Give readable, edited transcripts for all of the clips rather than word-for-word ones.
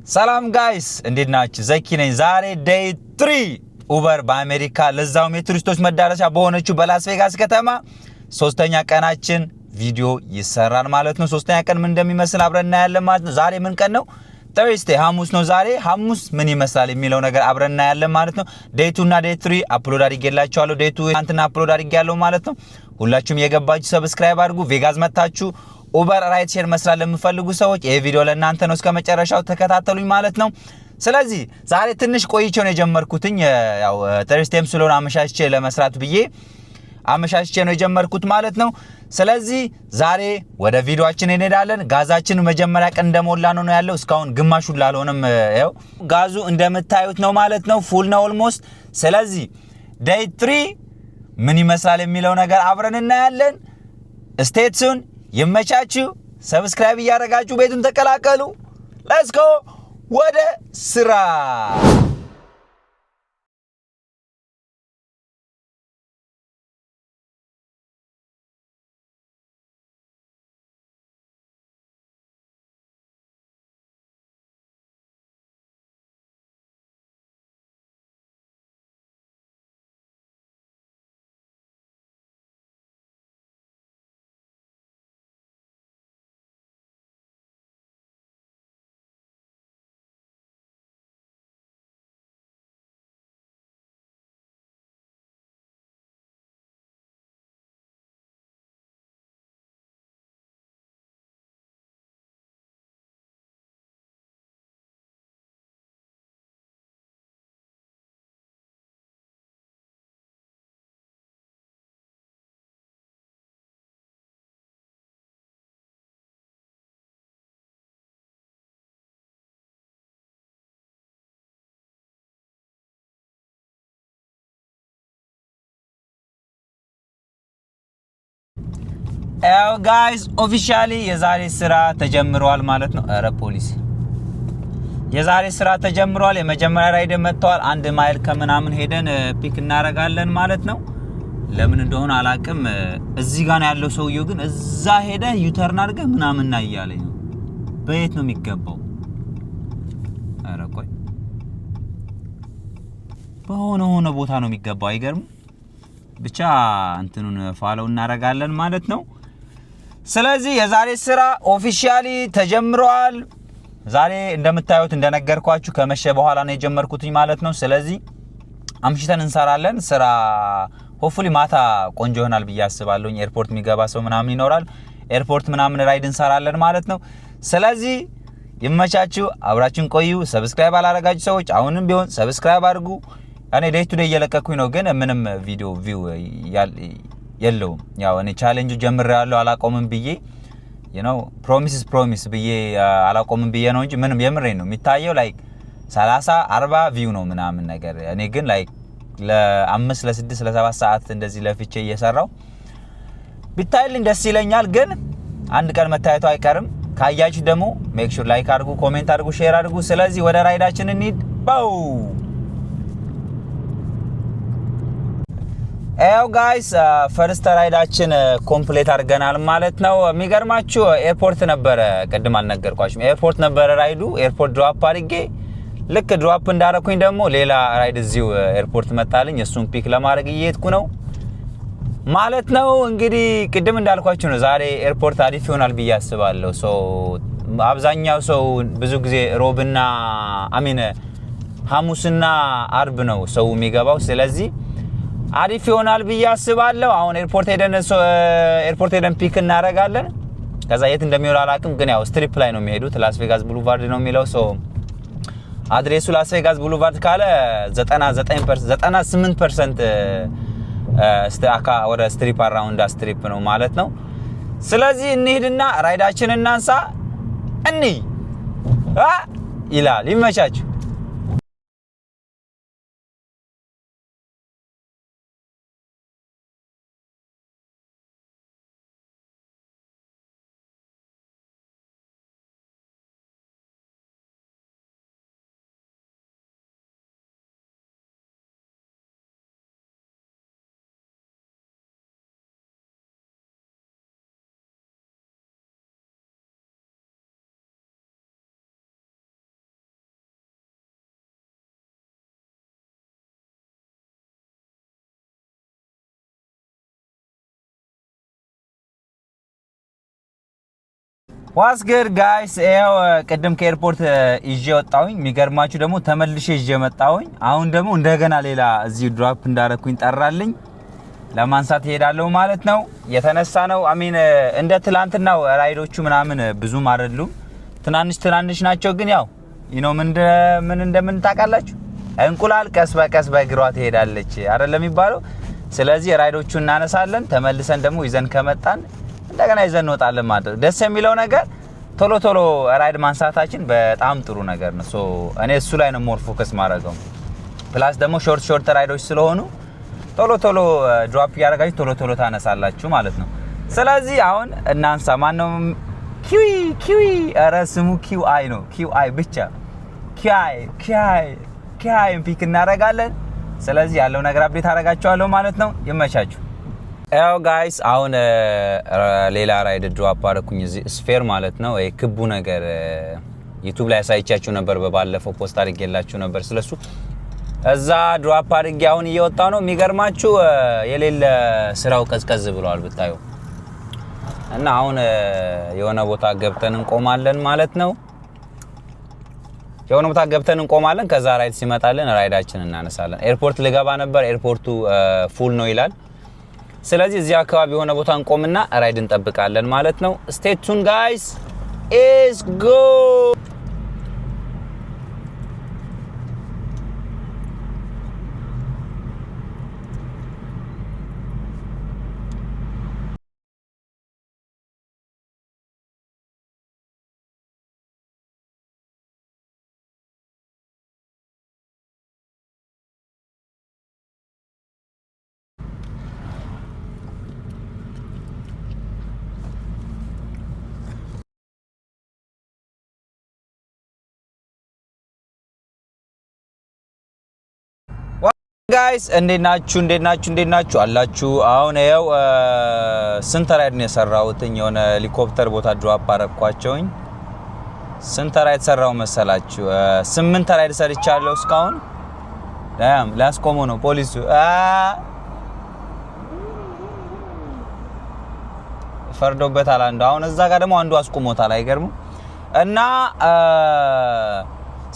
ሰላም guys፣ እንዴት ናችሁ? ዘኪ ነኝ። ዛሬ day 3 Uber በአሜሪካ፣ ለዛውም የቱሪስቶች መዳረሻ በሆነችው በላስ ቬጋስ ከተማ ሶስተኛ ቀናችን ቪዲዮ ይሰራል ማለት ነው። ሶስተኛ ቀን ምን እንደሚመስል አብረን እናያለን ማለት ነው። ዛሬ ምን ቀን ነው? Thursday፣ ሐሙስ ነው። ዛሬ ሐሙስ ምን ይመስላል የሚለው ነገር አብረን እናያለን ማለት ነው። Day 2 እና day 3 upload አድርጌላችኋለሁ። Day 2 ትናንትና upload አድርጌያለሁ ማለት ነው። ሁላችሁም የገባችሁ subscribe አድርጉ። ቬጋስ መታችሁ Uber ride share መስራት ለምትፈልጉ ሰዎች ይሄ ቪዲዮ ለእናንተ ነው። እስከ መጨረሻው ተከታተሉኝ ማለት ነው። ስለዚህ ዛሬ ትንሽ ቆይቼ ነው የጀመርኩትኝ። ያው Thursday ም ስለሆነ አመሻሽቼ ለመስራት ብዬ አመሻሽቼ ነው የጀመርኩት ማለት ነው። ስለዚህ ዛሬ ወደ ቪዲዮአችን እንሄዳለን። ጋዛችን መጀመሪያ ቀን እንደሞላ ነው ያለው። እስካሁን ግማሹን ላልሆነም ያው ጋዙ እንደምታዩት ነው ማለት ነው። Full ነው almost። ስለዚህ day 3 ምን ይመስላል የሚለው ነገር አብረን እናያለን። Stay tuned፣ ይመቻችሁ። Subscribe እያደረጋችሁ ቤቱን ተቀላቀሉ። Let's go ወደ ስራ። ያው guys፣ officially የዛሬ ስራ ተጀምሯል ማለት ነው። ኧረ ፖሊስ! የዛሬ ስራ ተጀምሯል። የመጀመሪያ ride መጥተዋል። 1 ማይል ከምናምን ሄደን pick እናደርጋለን ማለት ነው። ለምን እንደሆነ አላቅም። እዚህ ጋር ነው ያለው ሰውየው፣ ግን እዛ ሄደ U-turn አድርገህ ምናምን ና እያለኝ ነው። በየት ነው የሚገባው? ኧረ ቆይ፣ በሆነ ሆነ ቦታ ነው የሚገባው። አይገርም? ብቻ እንትኑን follow እናደርጋለን ማለት ነው። ስለዚህ የዛሬ ስራ officially ተጀምሯል። ዛሬ እንደምታዩት እንደነገርኳችሁ ከመሸ በኋላ ነው የጀመርኩትኝ ማለት ነው። ስለዚህ አምሽተን እንሰራለን። ስራ hopefully ማታ ቆንጆ ይሆናል ብዬ አስባለሁኝ። Airport የሚገባ ሰው ምናምን ይኖራል። Airport ምናምን ride እንሰራለን ማለት ነው። ስለዚህ ይመቻችሁ፣ አብራችሁን ቆዩ። Subscribe አላረጋችሁ ሰዎች አሁንም ቢሆን subscribe አድርጉ። እኔ day to day እየለቀኩኝ ነው፣ ግን ምንም ቪዲዮ view የለውም። ያው እኔ ቻሌንጁ ጀምሬያለሁ አላቆምም ብዬ፣ promise is promise ብዬ አላቆምም ብዬ ነው እንጂ ምንም የምሬን ነው፣ የሚታየው like 30 40 view ነው ምናምን ነገር። እኔ ግን like ለ5 ለ6 ለ7 ሰዓት እንደዚህ ለፍቼ እየሰራው ቢታይልኝ ደስ ይለኛል። ግን አንድ ቀን መታየቱ አይቀርም። ካያችሁ ደግሞ make sure like አድርጉ፣ comment አድርጉ፣ share አድርጉ። ስለዚህ ወደ ride ኣችን እንሂድ። ባው ያው guys፣ first ride ኣችን complete አድርገናል ማለት ነው። የሚገርማችሁ airport ነበረ፣ ቅድም አልነገርኳችሁም። Airport ነበረ ride ኡ። Airport drop አድርጌ ልክ drop እንዳረኩኝ ደግሞ ሌላ ride እዚሁ airport መጣልኝ። እሱን pick ለማድረግ እየሄድኩ ነው ማለት ነው። እንግዲህ ቅድም እንዳልኳችሁ ነው፣ ዛሬ airport አሪፍ ይሆናል ብዬ አስባለሁ። So አብዛኛው ሰው ብዙ ጊዜ ሮብና፣ I mean ሐሙስና አርብ ነው ሰው የሚገባው። ስለዚህ አሪፍ ይሆናል ብዬ አስባለሁ። አሁን airport ሄደን pick እናደርጋለን። ከዛ የት እንደሚሆን አላውቅም፣ ግን ያው Strip ላይ ነው የሚሄዱት። ላስ ቬጋስ Boulevard ነው የሚለው። So address ኡ ላስ ቬጋስ Boulevard ካለ 98% ወደ Strip፣ around Strip ነው ማለት ነው። ስለዚህ እንሂድና ride ኣችን እናንሳ፣ እንይ ይላል። ይመቻችሁ። What's good, guys? ይኸው ቅድም ከ airport ይዤ ወጣሁኝ። የሚገርማችሁ ደግሞ ተመልሼ ይዤ መጣሁኝ። አሁን ደግሞ እንደገና ሌላ እዚሁ drop እንዳረኩኝ ጠራልኝ። ለማንሳት እሄዳለሁ ማለት ነው። የተነሳ ነው፣ I mean፣ እንደ ትላንትናው ride ኦቹ ምናምን ብዙም አይደሉም። ትናንሽ ትናንሽ ናቸው። ግን ያው ምን እንደምን ታውቃላችሁ፣ እንቁላል ቀስ በቀስ በእግሯ ትሄዳለች አይደለም የሚባለው። ስለዚህ ride ኦቹ እናነሳለን። ተመልሰን ደግሞ ይዘን ከመጣን እንደገና ይዘን እንወጣለን ማለት ነው። ደስ የሚለው ነገር ቶሎ ቶሎ ride ማንሳታችን በጣም ጥሩ ነገር ነው። So እኔ እሱ ላይ ነው more focus ማድረገው። Plus ደግሞ short short ride ኦች ስለሆኑ ቶሎ ቶሎ drop እያደረጋችሁ ቶሎ ቶሎ ታነሳላችሁ ማለት ነው። ስለዚህ አሁን እናንሳ። ማነው? ኪዊ ኪዊ፣ ኧረ ስሙ ኪው አይ ነው። ኪው አይ ብቻ ኪአይ ኪአይ ኪአይ pick እናደርጋለን። ስለዚህ ያለው ነገር update አደርጋችኋለሁ ማለት ነው። ይመቻችሁ። ያው guys፣ አሁን ሌላ ride drop አደረኩኝ እዚህ Sphere ማለት ነው። ይሄ ክቡ ነገር YouTube ላይ አሳይቻችሁ ነበር፣ በባለፈው post አድርጌላችሁ ነበር ስለሱ። እዛ drop አድርጌ አሁን እየወጣሁ ነው። የሚገርማችሁ የሌለ ስራው ቀዝቀዝ ብሏል ብታዩ። እና አሁን የሆነ ቦታ ገብተን እንቆማለን ማለት ነው። የሆነ ቦታ ገብተን እንቆማለን። ከዛ ride ሲመጣልን ride ኣችን እናነሳለን። Airport ልገባ ነበር፣ airport ኡ full ነው ይላል። ስለዚህ እዚህ አካባቢ የሆነ ቦታ እንቆምና ride እንጠብቃለን ማለት ነው። Stay tuned, guys, let's go. Guys፣ እንዴት ናችሁ? እንዴት ናችሁ? እንዴት ናችሁ አላችሁ? አሁን ይኸው ስንት ride ነው የሰራሁትኝ? የሆነ ሄሊኮፕተር ቦታ drop አረኳቸውኝ። ስንት ride ሰራው መሰላችሁ? ስምንት ride ሰርቻለሁ እስካሁን። Damn፣ ሊያስቆመው ነው ፖሊሱ። ፈርዶበታል አንዱ። አሁን እዛ ጋር ደግሞ አንዱ አስቆሞታል። አይገርምም? እና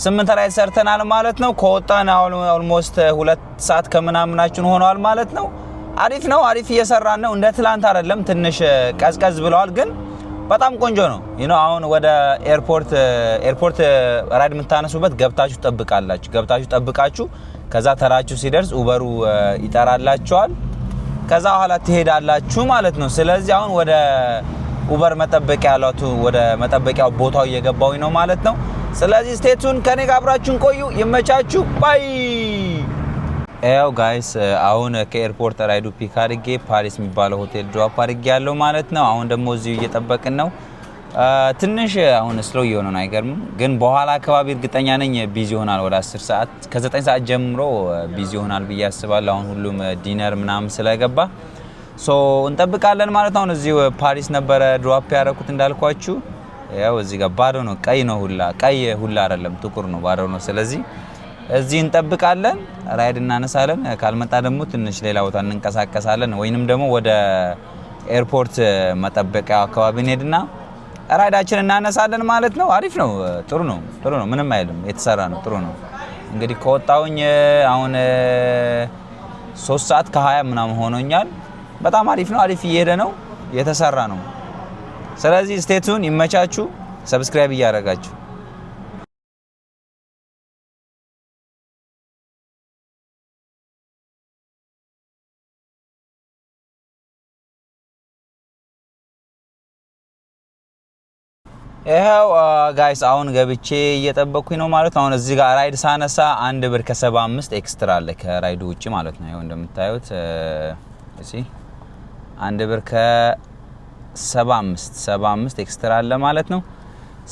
ስምንት ride ሰርተናል ማለት ነው። ከወጣን አሁን almost 2 ሰዓት ከምናምናችን ሆነዋል ማለት ነው። አሪፍ ነው። አሪፍ እየሰራን ነው። እንደ ትላንት አይደለም። ትንሽ ቀዝቀዝ ብለዋል፣ ግን በጣም ቆንጆ ነው። አሁን ወደ airport ride የምታነሱበት ገብታችሁ ጠብቃላችሁ። ገብታችሁ ጠብቃችሁ ከዛ ተራችሁ ሲደርስ Uber ኡ ይጠራላችኋል። ከዛ በኋላ ትሄዳላችሁ ማለት ነው። ስለዚህ አሁን ወደ Uber መጠበቂያ ያሏቱ ወደ መጠበቂያው ቦታው እየገባሁኝ ነው ማለት ነው። ስለዚህ stay tuned፣ ከኔ ጋር አብራችሁን ቆዩ። ይመቻችሁ። Bye። ያው guys፣ አሁን ከ airport ride ኡ pick አድርጌ ፓሪስ የሚባለው ሆቴል drop አድርጌ ያለው ማለት ነው። አሁን ደግሞ እዚሁ እየጠበቅን ነው። ትንሽ አሁን slow እየሆነ ነው፣ አይገርምም? ግን በኋላ አካባቢ እርግጠኛ ነኝ busy ይሆናል። ወደ 10 ሰዓት፣ ከ9 ሰዓት ጀምሮ busy ይሆናል ብዬ አስባለሁ። አሁን ሁሉም dinner ምናምን ስለገባ so እንጠብቃለን ማለት ነው። አሁን እዚሁ ፓሪስ ነበረ drop ያደረኩት እንዳልኳችሁ። ያው እዚህ ጋር ባዶ ነው፣ ቀይ ነው ሁላ፣ ቀይ ሁላ አይደለም፣ ጥቁር ነው፣ ባዶ ነው። ስለዚህ እዚህ እንጠብቃለን፣ ride እናነሳለን። ካልመጣ ደግሞ ትንሽ ሌላ ቦታ እንንቀሳቀሳለን፣ ወይንም ደግሞ ወደ airport መጠበቂያ አካባቢ እንሄድና ride ኣችን እናነሳለን ማለት ነው። አሪፍ ነው፣ ጥሩ ነው፣ ጥሩ ነው። ምንም አይልም፣ የተሰራ ነው፣ ጥሩ ነው። እንግዲህ ከወጣሁኝ አሁን 3 ሰዓት ከ20 ምናምን ሆኖኛል። በጣም አሪፍ ነው፣ አሪፍ እየሄደ ነው፣ የተሰራ ነው። ስለዚህ stay tuned፣ ይመቻችሁ፣ subscribe እያደረጋችሁ። ይኸው guys፣ አሁን ገብቼ እየጠበቅኩኝ ነው ማለት ነው። አሁን እዚህ ጋር ride ሳነሳ 1 ብር ከ75 extra አለ ከ ride ኡ ውጭ ማለት ነው። ይኸው እንደምታዩት እዚህ 1 ብር ከ75 75 extra አለ ማለት ነው።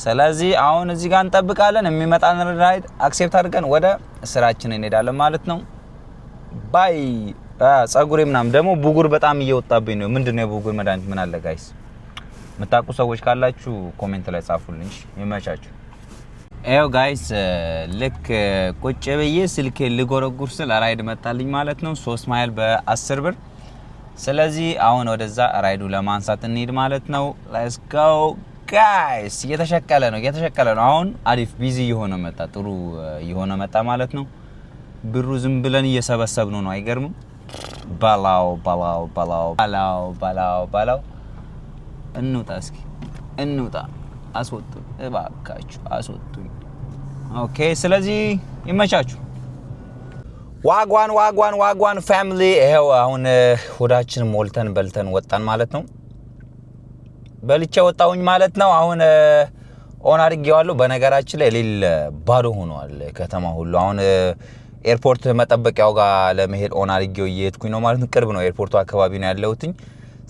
ስለዚህ አሁን እዚህ ጋር እንጠብቃለን። የሚመጣን ride accept አድርገን ወደ ስራችን እንሄዳለን ማለት ነው። Bye። ጸጉሬ ምናምን ደግሞ ብጉር በጣም እየወጣብኝ ነው። ምንድን ነው የብጉር መድኃኒት ምን አለ guys? የምታውቁ ሰዎች ካላችሁ comment ላይ ጻፉልኝ። ይመቻችሁ። ይኸው guys፣ ልክ ቁጭ ብዬ ስልኬ ልጎረጉር ስል ride መጣልኝ ማለት ነው። 3 ማይል በ10 ብር። ስለዚህ አሁን ወደዛ ride ኡ ለማንሳት እንሂድ ማለት ነው። Let's go. Guys፣ እየተሸቀለ ነው፣ እየተሸቀለ ነው። አሁን አሪፍ busy እየሆነ መጣ፣ ጥሩ እየሆነ መጣ ማለት ነው። ብሩ ዝም ብለን እየሰበሰብነው ነው። አይገርምም? በላው በላው በላው በላው በላው በላው። እንውጣ፣ እስኪ እንውጣ። አስወጡኝ እባካችሁ አስወጡኝ። Okay፣ ስለዚህ ይመቻችሁ። Wagwan wagwan wagwan family፣ ይኸው አሁን ሆዳችን ሞልተን በልተን ወጣን ማለት ነው። በልቼ ወጣሁኝ ማለት ነው። አሁን on አድርጌዋለሁ። በነገራችን ላይ ሌል ባዶ ሆኗል ከተማ ሁሉ። አሁን airport መጠበቂያው ጋር ለመሄድ on አድርጌው እየሄድኩኝ ነው ማለት ነው። ቅርብ ነው፣ airport ኡ አካባቢ ነው ያለሁትኝ።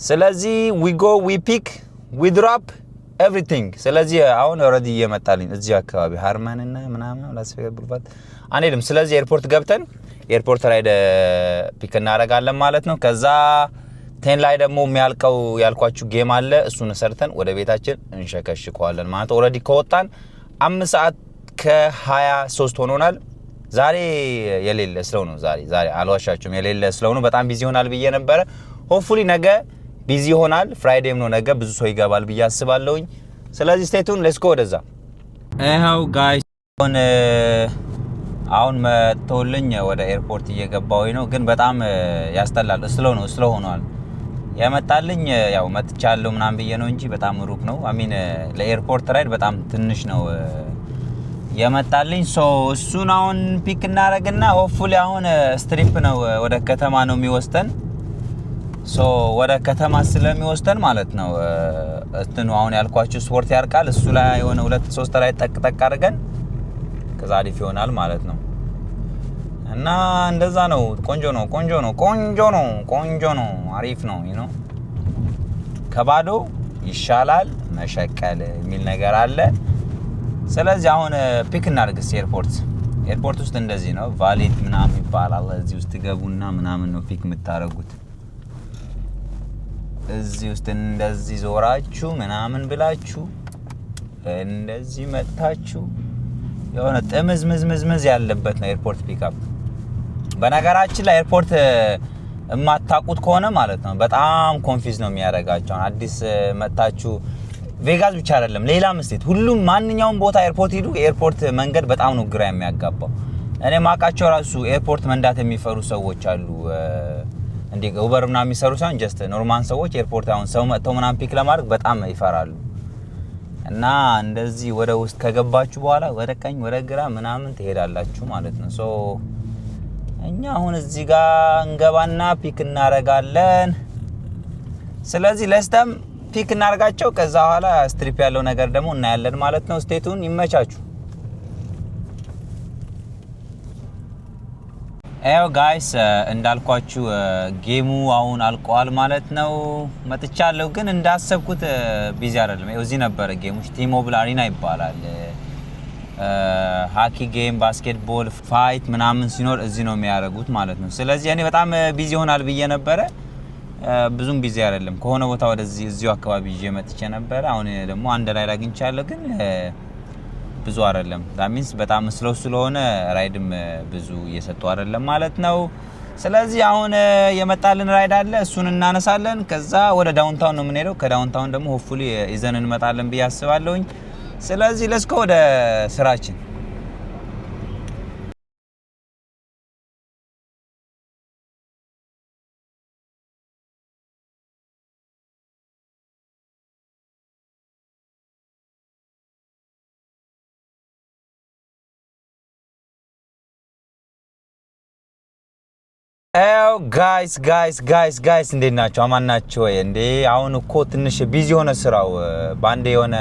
ስለዚህ we go, we pick, we drop everything። ስለዚህ አሁን already እየመጣልኝ እዚህ አካባቢ ሃርማን እና ምናምን ላስ ቬጋስ ቡልቫርድ አንሄድም። ስለዚህ airport ገብተን airport ride pick እናደርጋለን ማለት ነው። ከዛ 10 ላይ ደግሞ የሚያልቀው ያልኳችሁ game አለ። እሱን ሰርተን ወደ ቤታችን እንሸከሽከዋለን ማለት። Already ከወጣን 5 ሰዓት ከ23 ሆኖናል። ዛሬ የሌለ slow ነው። ዛሬ አልዋሻችሁም፣ የሌለ slow ነው። በጣም busy ይሆናል ብዬ ነበረ። Hopefully ነገ busy ይሆናል። Friday ም ነው ነገ፣ ብዙ ሰው ይገባል ብዬ አስባለሁኝ። ስለዚህ stay tuned, let's go ወደዛ። ይኸው guys፣ አሁን መጥተውልኝ ወደ airport እየገባሁኝ ነው። ግን በጣም ያስጠላል። Slow ነው፣ slow ሆኗል። የመጣልኝ ያው መጥቻለሁ ምናምን ብዬ ነው እንጂ በጣም ሩቅ ነው። I mean ለ airport ride በጣም ትንሽ ነው የመጣልኝ። So እሱን አሁን pick እናደርግና hopefully አሁን Strip ነው፣ ወደ ከተማ ነው የሚወስደን። So ወደ ከተማ ስለሚወስደን ማለት ነው እንትኑ አሁን ያልኳችሁ ስፖርት ያርቃል። እሱ ላይ የሆነ ሁለት ሶስት ላይ ጠቅ ጠቅ አድርገን ከዛ አሪፍ ይሆናል ማለት ነው። እና እንደዛ ነው። ቆንጆ ነው፣ ቆንጆ ነው፣ ቆንጆ ነው፣ ቆንጆ ነው፣ አሪፍ ነው። ከባዶ ይሻላል መሸቀል የሚል ነገር አለ። ስለዚህ አሁን pick እናድርግ እስኪ airport። Airport ውስጥ እንደዚህ ነው፣ valet ምናምን ይባላል። እዚህ ውስጥ ገቡና ምናምን ነው pick የምታደርጉት። እዚህ ውስጥ እንደዚህ ዞራችሁ ምናምን ብላችሁ እንደዚህ መጥታችሁ የሆነ ጥምዝ ምዝ ምዝ ምዝ ያለበት ነው airport pickup። በነገራችን ላይ airport የማታውቁት ከሆነ ማለት ነው በጣም confuse ነው የሚያደርጋቸው። አዲስ መጥታችሁ ቬጋስ ብቻ አይደለም ሌላም state፣ ሁሉም ማንኛውም ቦታ airport ሂዱ። የ airport መንገድ በጣም ነው ግራ የሚያጋባው። እኔ ማውቃቸው ራሱ airport መንዳት የሚፈሩ ሰዎች አሉ። እንዲህ Uber ምናምን የሚሰሩ ሳይሆን just normal ሰዎች airport አሁን ሰው መጥተው ምናምን pick ለማድረግ በጣም ይፈራሉ። እና እንደዚህ ወደ ውስጥ ከገባችሁ በኋላ ወደ ቀኝ ወደ ግራ ምናምን ትሄዳላችሁ ማለት ነው። So እኛ አሁን እዚህ ጋር እንገባና pick እናረጋለን። ስለዚህ ለስተም pick እናርጋቸው። ከዛ በኋላ Strip ያለው ነገር ደግሞ እናያለን ማለት ነው። Stay tuned፣ ይመቻችሁ። ያው guys፣ እንዳልኳችሁ game ኡ አሁን አልቋል ማለት ነው። መጥቻለሁ፣ ግን እንዳሰብኩት busy አይደለም። ይኸው እዚህ ነበረ game ኡ። T-Mobile Arena ይባላል። Hockey game፣ basketball፣ fight ምናምን ሲኖር እዚህ ነው የሚያደርጉት ማለት ነው። ስለዚህ እኔ በጣም busy ይሆናል ብዬ ነበረ። ብዙም busy አይደለም። ከሆነ ቦታ ወደዚህ እዚሁ አካባቢ ይዤ መጥቼ ነበረ። አሁን ደግሞ አንድ ride አግኝቻለሁ፣ ግን ብዙ አይደለም። That means በጣም slow ስለሆነ ride ም ብዙ እየሰጡ አይደለም ማለት ነው። ስለዚህ አሁን የመጣልን ride አለ፣ እሱን እናነሳለን። ከዛ ወደ downtown ነው የምንሄደው። ከ downtown ደግሞ hopefully ይዘን እንመጣለን ብዬ አስባለሁኝ። ስለዚህ let's go ወደ ስራችን። ያው guys, guys, guys, guys፣ እንዴት ናቸው? አማን ናቸው ወይ? እንዴ አሁን እኮ ትንሽ busy የሆነ ስራው በአንዴ የሆነ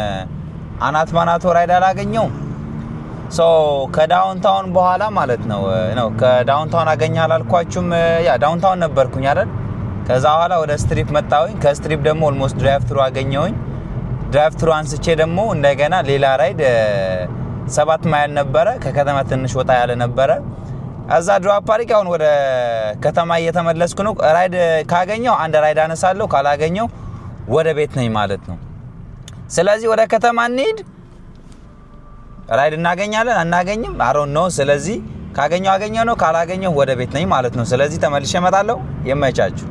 አናት ማናት ride አላገኘውም። So ከ downtown በኋላ ማለት ነው ከ downtown አገኘ አላልኳችሁም? Yeah, downtown ነበርኩኝ አይደል? ከዛ በኋላ ወደ Strip መጣሁኝ። ከ Strip ደግሞ almost drive through አገኘሁኝ። Drive through አንስቼ ደግሞ እንደገና ሌላ ride 7 ማይል ነበረ። ከከተማ ትንሽ ወጣ ያለ ነበረ። እዛ drop አድርጌ አሁን ወደ ከተማ እየተመለስኩ ነው። Ride ካገኘው አንድ ride አነሳለሁ፣ ካላገኘው ወደ ቤት ነኝ ማለት ነው። ስለዚህ ወደ ከተማ እንሂድ። Ride እናገኛለን አናገኝም፣ I don't know። ስለዚህ ካገኘው አገኘው ነው፣ ካላገኘው ወደ ቤት ነኝ ማለት ነው። ስለዚህ ተመልሼ እመጣለሁ። ይመቻችሁ።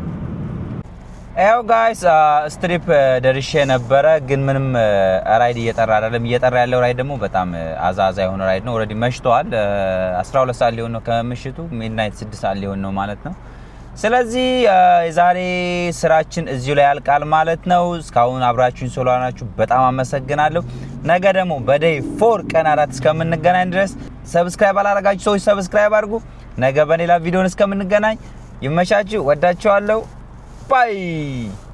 ያው guys፣ Strip ደርሼ ነበረ፣ ግን ምንም ride እየጠራ አይደለም። እየጠራ ያለው ride ደግሞ በጣም አዛ የሆነ ride ነው። Already መሽተዋል። 12 ሰዓት ሊሆን ነው ከምሽቱ፣ midnight 6 ሰዓት ሊሆን ነው ማለት ነው። ስለዚህ የዛሬ ስራችን እዚሁ ላይ ያልቃል ማለት ነው። እስካሁን አብራችሁኝ ስለሆናችሁ በጣም አመሰግናለሁ። ነገ ደግሞ በ day 4፣ ቀን 4 እስከምንገናኝ ድረስ subscribe ያላረጋችሁ ሰዎች subscribe አድርጉ። ነገ በሌላ ቪዲዮን እስከምንገናኝ ይመቻችሁ። ወዳችኋለሁ። Bye.